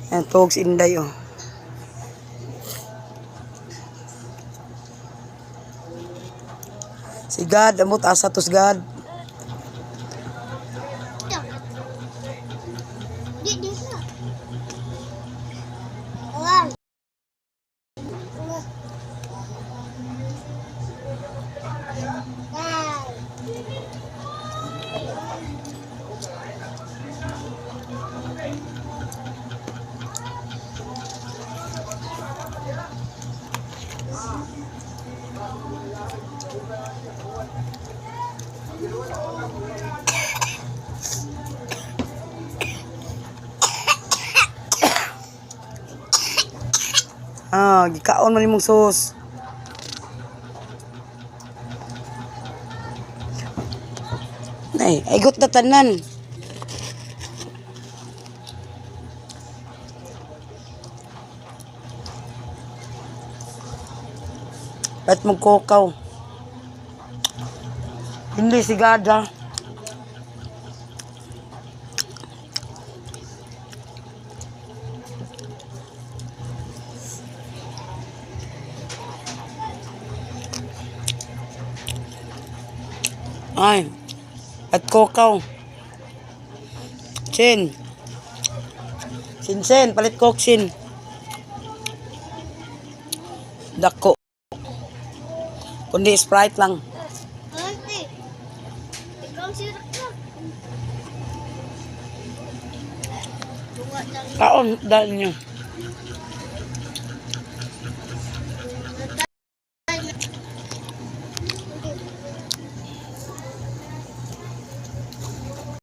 Ayan, tuog si Inday, oh. Si God, amot asa tos God. Di, di na. Wow. Wow. Ah, gikaon man imong sauce. Nay, igot na tanan. Ba't magkokaw? Hindi si Gada. Ay, at kokaw. Chin. Sinsin, palit koksin. Dako. Kundi Sprite lang. Ante, ikaw si Rakrak. Bunga ng Kaon, dahil nyo.